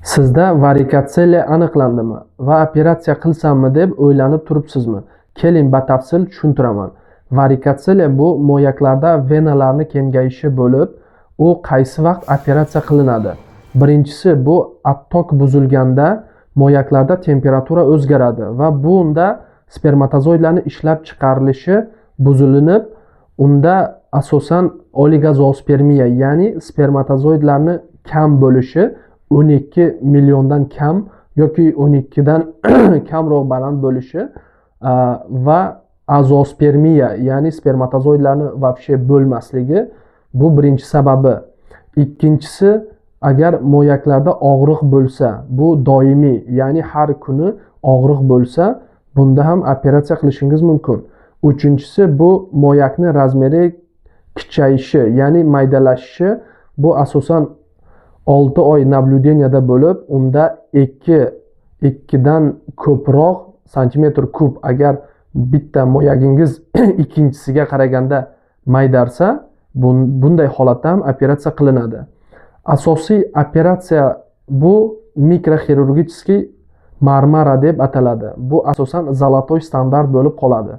Sizda varikotseliya aniqlandimi va operatsiya qilsammi deb o'ylanib turibsizmi? Keling, batafsil tushuntiraman. Varikotseliya bu mo'yaklarda venalarni kengayishi bo'lib, u qaysi vaqt operatsiya qilinadi? Birinchisi, bu отток buzilganda mo'yaklarda temperatura o'zgaradi va bunda spermatozoidlarni ishlab chiqarilishi buzilinib, unda asosan oligozoospermiya, ya'ni spermatozoidlarni kam bo'lishi 12 milliondan kam yoki 12 dan kamroq baland bo'lishi va azoospermiya, ya'ni spermatozoidlarni вообще bo'lmasligi, bu birinchi sababi. Ikkinchisi, agar mo'yaklarda og'riq bo'lsa, bu doimiy, ya'ni har kuni og'riq bo'lsa, bunda ham operatsiya qilishingiz mumkin. Uchinchisi, bu mo'yakni размер i kichayishi, ya'ni maydalashishi, bu asosan 6 oy наблюдения da bo'lib, unda 2 2dan ko'proq santimetr kub agar bitta mo'yagingiz ikkinchisiga qaraganda maydarsa, bunday holatda ham operatsiya qilinadi. Asosiy operatsiya bu микрохирургический Marmara deb ataladi. Bu asosan золотой стандарт bo'lib qoladi.